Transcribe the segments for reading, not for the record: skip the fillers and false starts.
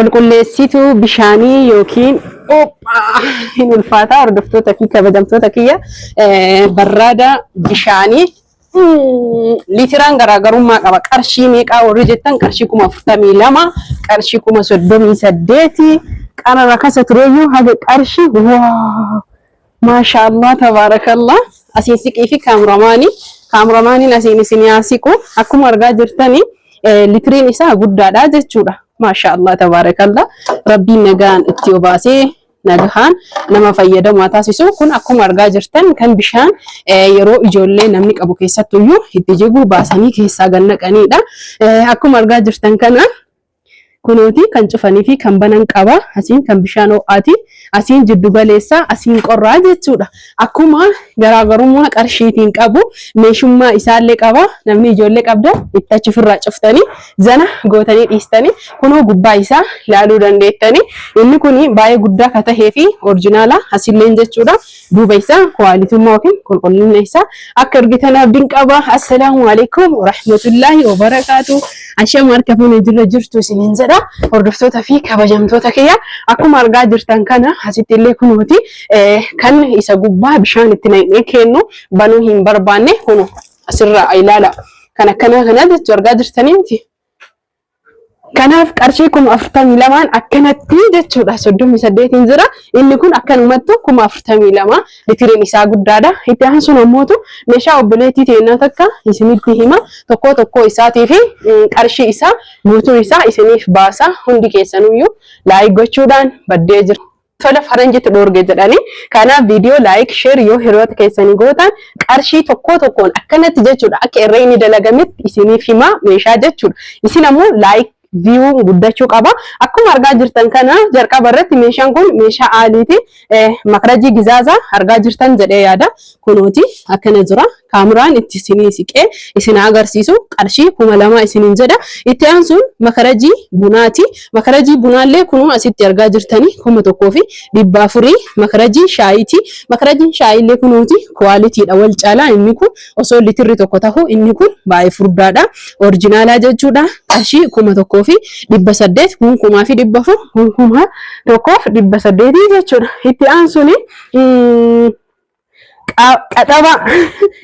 Qulqulleessituu bishaanii yookiin ophaa hin ulfaataa, hordoftoota fi kabajamtoota kiyya, barraada bishaanii litiraan garaagarummaa qaba. Qarshii meeqaa warri jettan, qarshii 42,000, qarshii 38,000 qara rakasa tureyyuu haga qarshii. Waa, maashaallah, tabaarakallah. Asiin siqii fi kaameramaaniin asiin isin yaa siqu. Akkuma argaa jirtanii litiriin isaa guddaadha jechuudha. Maashaallah, tabaarakallah. Rabbiin nagaan itti obaasee nagahaan nama fayyadamu haa taasisu. Kun akkuma argaa jirtan kan bishaan yeroo ijoollee namni qabu keessattuyyuu itti jigu baasanii keessaa gad naqanidha. Akkuma argaa jirtan kana kunooti kan cufanii fi kan banan qaba. Asiin kan bishaan ho'aati. Asiin jiddu galeessa, asiin qorraa jechuudha. Akkuma garaagarummaa qarshiitiin qabu meeshummaa isaallee qaba. Namni ijoollee qabda itti achi ofirraa cuftanii zana gootanii dhiistanii kunoo gubbaa isaa ilaaluu dandeettanii. Inni kun baay'ee guddaa ka tahee fi original asilleen jechuudha. Duuba isaa qualityummaa yookiin qulqullina isaa akka argitan abdiin qaba. Assalaamu alaikum warahmatullaahi wabarakaatu. Ashama, harka fuune, jirra jirtu isiniin jedha. Hordoftoota fi kabajamtoota kiyya, akkuma argaa jirtan kana asitti illee kunooti kan isa gubbaa bishaan itti naqnee kennu banuu hin barbaanne kunu asirraa ilaala. Kan akkanaa kana jechuu argaa jirtanii miti. Kanaaf qarshii 42,000n akkanatti jechuudha. 38n jira. Inni kun akkanumattu 42,000, litiriin isaa guddaadha. Itti aansuun ammootu meeshaa obboleettii teennaa takka isinitti hima. Tokkoo tokkoo isaatii fi qarshii isaa guutuu isaa isiniif baasa. Hundi keessanuyyuu like gochuudhaan baddee jira. Tola faranjitti dhoorge jedhanii. Kanaaf viidiyoo like, share yoo hiriyoota keessanii gootan qarshii tokkoo tokkoon akkanatti jechuudha, akka irra inni dalagametti isiniif himaa meeshaa jechuudha. Isin ammoo like, view guddachuu qaba. Akkuma argaa jirtan kana jalqaba irratti meeshaan kun meeshaa aaliiti. Makrajii gizaazaa argaa jirtan jedhee yaada. Kunooti akkana jira. Kaameraan itti isinii siqee isin agarsiisu qarshii 2000 isiniin jedha. Itti aansuun makarajii bunaati. Makarajii bunaallee kunoo asitti argaa jirtanii 1400. Makarajii shaayiiti. Makarajiin shaayiillee kunooti qualitydha, wal caalaa. Inni kun osoo litirri tokko tahu inni kun baay'ee furdaadha. Originalaa jechuudha. Qarshii 1800, kun 04,000, kun 1800 jechuudha. Itti aansuun qadhabaa,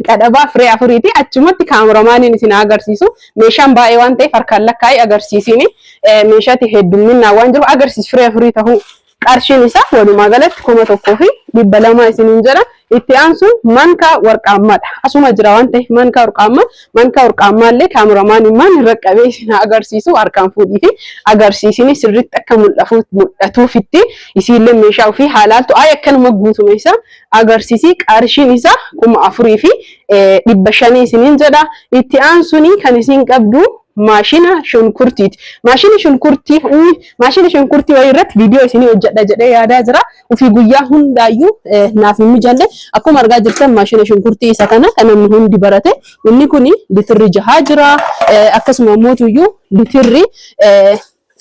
qadhabaa firee afuriiti. Achumatti kaameramaaniin isin agarsiisu. Meeshaan baay'ee waan ta'eef harkaan lakkaa'ee agarsiisini. Meeshaatti heddumminaan waan jiru agarsiisu. Firee afurii tahuu, qarshiin isaa walumaa galatti 1200 isiniin jedha. Itti aansuun mankaa warqaammaadha. Asuma jira waan ta'eef mankaa warqaammaa, mankaa warqaammaallee kaameramaaniin maan irra qabee isin agarsiisu, harkaan fuudhii fi agarsiisini sirriitti akka mul'atuufitti isiillee meeshaa ofii haalaaltu ay akkanuma guutuma isaa agarsiisi. Qarshiin isaa 4500 isiniin jedha. Itti aansuun kan isin qabdu maashina shunkurtiiti. Maashina shunkurtii, maashina shunkurtii wayii irratti viidiyoo isinii hojjedha jedhee yaadaa jira. Ofii guyyaa hundaayyuu naaf hin mijanne. Akkuma argaa jirtan maashina shunkurtii isa kana kan namni hundi barate. Inni kuni litirri jahaa jira. Akkasuma mootuyyuu litirri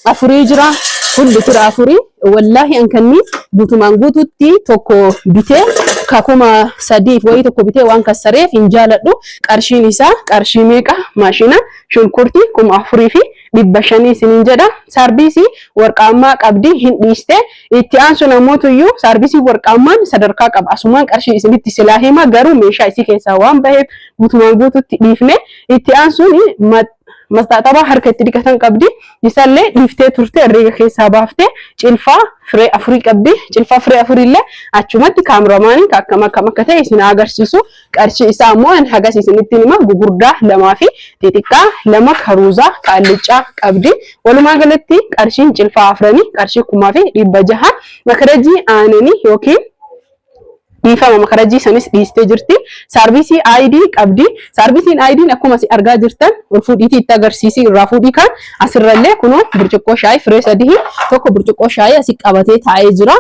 afurii jira. Kun litira afurii. Wallaahi an kanni guutumaan guututti tokko bitee ka 3000f wayii tokko bitee waan kassareef hin jaaladhu. Qarshiin isaa qarshii meeqa? Maashina shunkurtii 4500 isiniin jedha. Saarbiisii warqaammaa qabdi, hin dhiiste. Itti aansu namootuyyuu saarbiisii warqaammaan sadarkaa qaba. Asumaan qarshii isinitti silaa hima, garuu meeshaa isii keessaa waan baheef guutumaan guututti dhiifne. Itti aansuun mastaaxabaa harka itti dhiqatan qabdi. Isallee dhiiftee turte, herreega keessaa baaftee. Cilfaa firee afurii qabdi. Cilfaa firee afurillee achumatti kaameramaaniin akkam akkam akka ta'e isin agarsiisu. Qarshii isaa immoo an hagas isinitti hima. Gugurdaa lamaa fi xixiqqaa lama karuuzaa kaallicaa qabdi. Walumaa galatti qarshiin cilfaa afranii qarshii 6,600. Makarajii aananii yookiin, dhiifama, makarajii sanis dhiistee jirti. Saarvisii ID qabdi. Saarvisiin ID'n akkuma isin argaa jirtan ol fuudhiitii itti agarsiisii, irraa fuudhii. Kan asirrallee kunoo burcuqqoo shaayii firee sadii, tokko burcuqqoo shaayii asii qabatee taa'ee jira.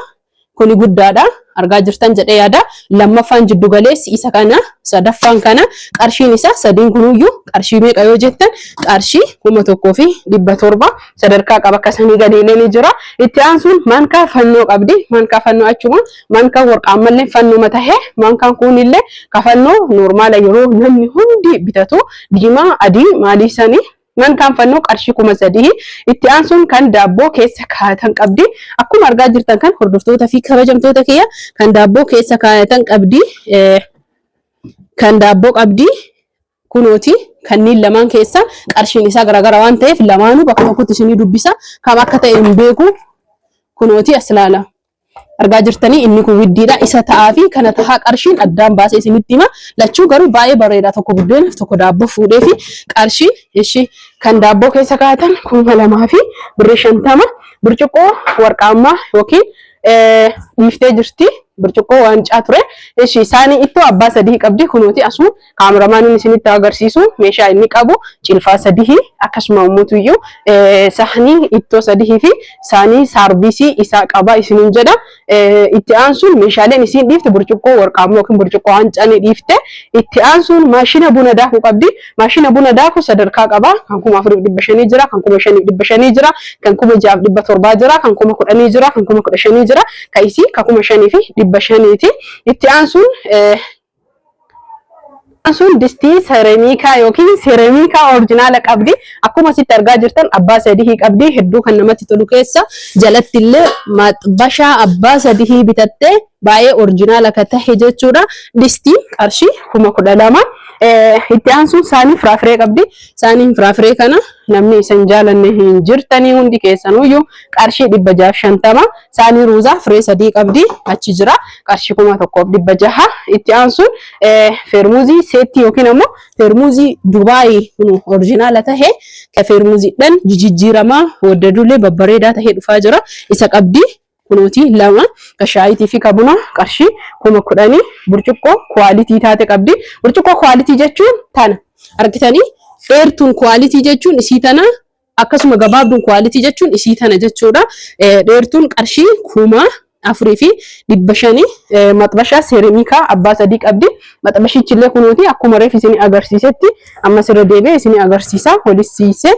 Kuni guddaadha. Argaa jirtan jedhee yaada. Lammaffaan jiddu galeessi isa kana, sadaffaan kana. Qarshiin isaa sadiin kunuyyuu qarshii meeqa yoo jettan, qarshii 1700. Sadarkaa qaba, akkasanii gadiilee ni jira. Itti aansuun maankaa fannoo qabdi. Maankaa fannoo achuma maankaan warqaammallee fannuma tahee, maankaan kunillee kafannoo normala yeroo namni hundi bitatu diimaa adii maalii sanii. Mantaan fannoo qarshii 3000. Itti aansuun kan daabboo keessa kaayatan qabdi. Akkuma argaa jirtan kan hordoftoota fi kabajamtoota kiyya kan daabboo keessa kaayatan qabdi. Kan daabboo qabdi. Kunooti kanneen lamaan keessa qarshiin isaa garaagara waan ta'eef lamaanuu bakka tokkotti isinii dubbisa. Kam akka ta'e hin beeku. Kunooti as ilaala. Argaa jirtanii inni kun widdiidha. Isa ta'aa fi kana tahaa qarshiin addaan baasee isinitti hima. Lachuu garuu baay'ee bareeda. Tokko buddeenaaf tokko daabboo fuudhee fi qarshiin ishi kan daabboo keessa kaa'atan 2050 birrii. Burcuqqoo warqaammaa yookiin dhiiftee jirti. Burcuqqoo waancaa ture. Ishi isaanii ittoo abbaa sadii qabdi. Kunooti asuu kaameramaaniin isinitti agarsiisu meeshaa inni qabu cilfaa sadii akkasuma immoo sahnii ittoo sadii fi saanii saarvisii isaa qaba isiniin jedha. Itti aansuun meeshaaleen isiin dhiifte burcuqqoo warqaammoo yookiin burcuqqoo waancaa ni dhiifte. Itti aansuun maashina buna daakuu qabdi. Maashina buna daaku sadarkaa qaba. Kan 4500 jira, kan 5500 jira, kan 6700 jira, kan 10,000 jira, kan 15,000 jira. Kan isii kan 5500ti. Itti aansuun sun distii seeramiikaa yookiin seeramiikaa original qabdi. Akkuma asitti argaa jirtan abbaa sadii qabdi. Hedduu kan namatti tolu keessa jalatti illee maxbashaa abbaa sadii bitattee baay'ee original akka tahe jechuudha. Distiin qarshii 12,000. Itti aansuun saanii firaafiree qabdi. Saaniin firaafiree kana namni isa hin jaalanne hin jirtanii hundi keessanuyyuu qarshii 650. Saanii ruuzaa firee sadii qabdi achi jira qarshii 1600. Itti aansuun feermuzii seettii yookiin ammoo feermuzii Dubaayii kun original tahe ka feermuziidhaan jijjiiramaa waddaduulee babbareedaa tahee dhufaa jira. Isa qabdi. Kunooti lama ka shaayitii fi ka bunaa qarshii 10,000. Burcuqqoo quality taate qabdi. Burcuqqoo quality jechuun tana argitanii dheertuun quality jechuun isii tana akkasuma gabaabduun quality jechuun isii tana jechuudha. Dheertuun qarshii 4500. Maxbashaa seeramiikaa abbaa sadii qabdi. Maxbashichi illee kunooti akkuma reef isinii agarsiisetti amma sirra deebi'ee isinii agarsiisa holisiise.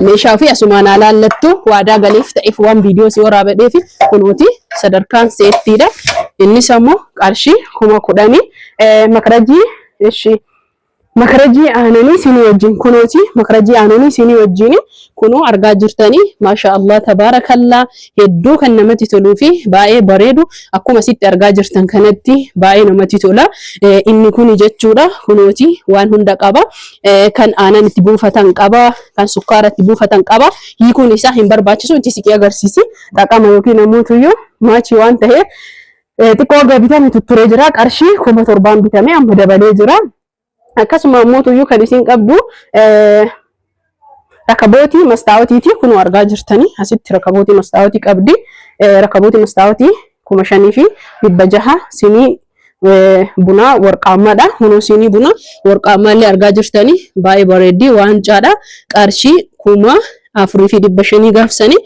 Meeshaa fi asumaan haa laallattu waadaa galeef ta'eef waan viidiyoo si waraabadheef kunooti sadarkaan seettiidha. Innis ammoo qarshii 10,000. Makarajii ishi makarajii aananii isinii wajjin kunooti makarajii aananii isinii wajjin kunoo argaa jirtanii maasha Allah tabaarakallaa hedduu kan namatti toluu fi baay'ee bareedu akkuma asitti argaa jirtan kanatti baay'ee namatti tola. Inni kuni jechuudha kunooti waan hunda qaba. Kan aanan itti buufatan qaba, kan sukkaara itti buufatan qaba. Hiikuun isaa hin barbaachisu itti siqee agarsiisi. Xaqama yookiin ammoo maachii waan ta'eef xiqqoo erga bitame tutturee jira. Qarshii 7,000 bitame amma dabalee jira. Akkasuma ammoo kan isin qabdu rakabootii mastaawotiiti kunoo argaa jirtanii asitti rakabootii mastaawotii qabdi. Rakabootii mastaawotii 5600 sinii bunaa warqaammaadha. Kunoo sinii bunaa warqaammaallee argaa jirtanii baay'ee bareeddii waancaadha. Qarshii 4500 gaafsanii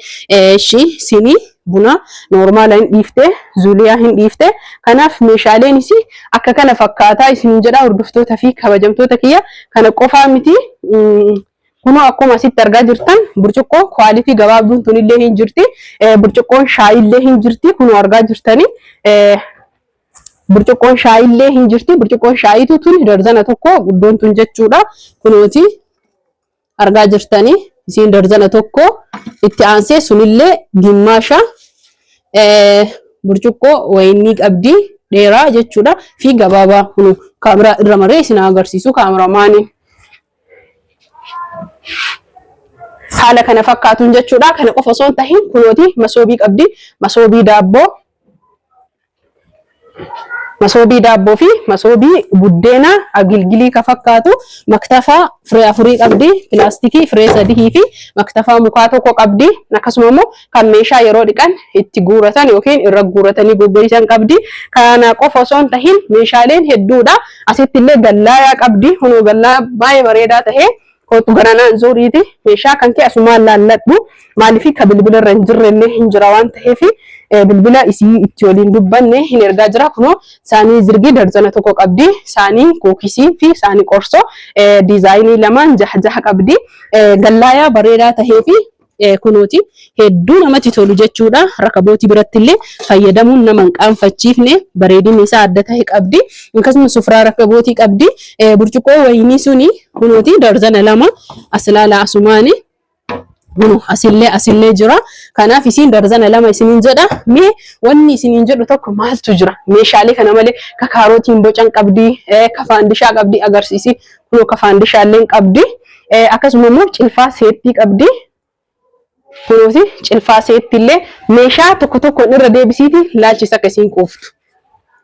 sinii bunaa normal hin dhiifte zuuliyaa hin dhiifte. Kanaaf meeshaaleenis akka kana fakkaataa isin jedha hordoftoota fi kabajamtoota kiyya kana qofaa miti. Kunoo akkuma asitti argaa jirtan burcuqqoo quality gabaabduun tunillee hin jirti. Burcuqqoon shaayillee hin jirti. Kunoo argaa jirtanii. Burcuqqoon shaayillee hin jirti. Burcuqqoon shaayitu tun darzana tokko guddoon tun jechuudha. Kunooti argaa jirtanii isiin darzana tokko itti aansee sunillee gimmaasha burcuqqoo wayinii qabdi dheeraa jechuudha fi gabaabaa kunu kaameraa irra maree isin agarsiisu kaameramaanii. Haala kana fakkaatuun jechuudha. Kana qofa osoo hin tahin kunooti masoobii qabdi. Masoobii daabboo. Masoobii daabboo fi masoobii buddeena agilgilii ka fakkaatu maktafaa firee afurii qabdi. Pilaastikii firee sadii fi maktafaa mukaa tokko qabdi. Akkasuma immoo kan meeshaa yeroo dhiqan itti guuratan yookiin irra guuratanii goggoisan qabdi. Kana qofa osoo hin tahin meeshaaleen hedduudha. Asitti illee gallaayaa qabdi. Kunoo gallaa baay'ee bareedaa tahee kootu garanaan zuuriiti. Meeshaa kan kee asumaan laalladhu. Maaliif ka bilbila irra hin jirre illee hin jira waan ta'eef bilbila isii itti waliin dubbanne hin ergaa jira. Kunoo saanii zirgii darzana tokko qabdi. Saanii kookisii fi saanii qorsoo diizaayinii lamaan jaha jaha qabdi. Gallaayaa bareedaa tahee fi Kunooti hedduu namatti tolu jechuudha. Rakabootii biratti illee fayyadamuun nama hin qaanfachiifne, bareedinni isaa adda ta'e qabdi. Akkasumas sufraa rakabootii qabdi. Burcuqqoo wayinii suni kunooti darzana 2 as ilaala asumaani. Kunu asillee asillee jira. Kanaaf isiin darzana 2 isiniin jedha. Mee wanni isiniin jedhu tokko maaltu jira? Meeshaalee kana malee ka kaarootiin bocan qabdi, ka faandishaa qabdi agarsiisi. Kunoo ka faandishaallee qabdi. Akkasuma immoo cilfaa seettii qabdi. Kunuuti cilfaa seettillee meeshaa tokko tokkoon irra deebisiiti laalchisa akka isiin quuftu.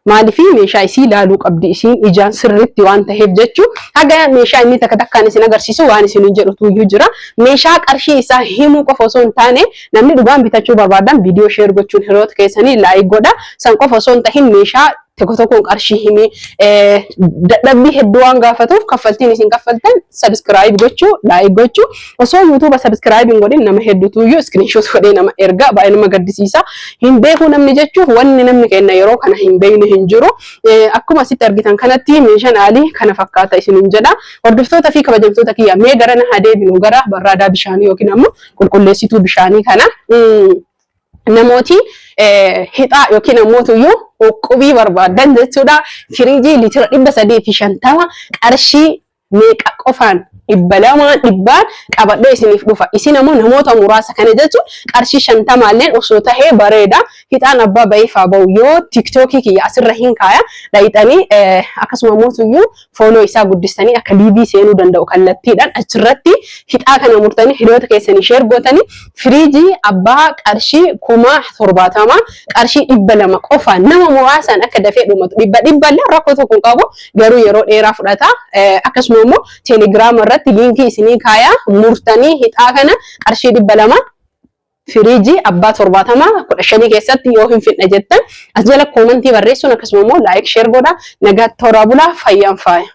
Maaliif meeshaa isii laaluu qabdi isiin ijaan sirriitti waan ta'eef jechuu haga meeshaa inni takka takkaan isin agarsiisu waan isiniin jedhutu iyyuu jira. Meeshaa qarshii isaa himuu qofa osoo hin taane, namni dhugaan bitachuu barbaadan viidiyoo share gochuun hiriyoota keessanii like godha. San qofa osoo hin tahin meeshaa tokko tokkoon qarshii himee dadhabbii hedduu waan gaafatuuf, kaffaltiin isin kaffaltan subscribe gochuu, like gochuu. Osoo YouTube subscribe hin godhin nama hedduutu iyyuu screenshot godhee nama erga, baay'ee nama gaddisiisa. Hin beeku namni jechuuf wanni namni kenna yeroo kana hin beekne hin jiru. Akkuma asitti argitan kanatti meeshaan aalii kana fakkaata isiniin jedha. Hordoftoota fi kabajamtoota kiyya, mee gara na haa deebinu, gara barraadaa bishaanii yookiin ammoo qulqulleessituu bishaanii kana. Namooti hixaa yookiin ammoo iyyuu uqqubii barbaadan jechuudha. Firiijii liitira 350 qarshii meeqa qofaan, 200, 100n qabadhee isiniif dhufa. Isin ammoo namoota muraasa kana jechuun qarshii 50lleen osoo tahee bareeda. Hixaan abbaa baheef haa bahu, yoo TikTokii kiyya asirra hin kaaya dhayixanii, akkasuma ammoo follow isaa guddistanii akka live seenuu danda'u kallattiidhaan achirratti hixaa kana murtanii hiriyoota keessanii share gootanii, firiijii abbaa qarshii 70,000 qarshii 200 qofa nama muraasaan akka dafee dhumatu. Dhibba dhibballee rakkoo tokko hin qabu, garuu yeroo dheeraa fudhata. Akkasuma immoo Telegiraama irratti liinkii isinii kaayaa, murtanii hixaa kana qarshii 200 firiijii abbaa 70 15 keessatti yoo hin fidna jettan as jala koomantii barreessuun, akkasuma immoo like, share godha. Nagaatti toraa bulaa, fayyaan faaya.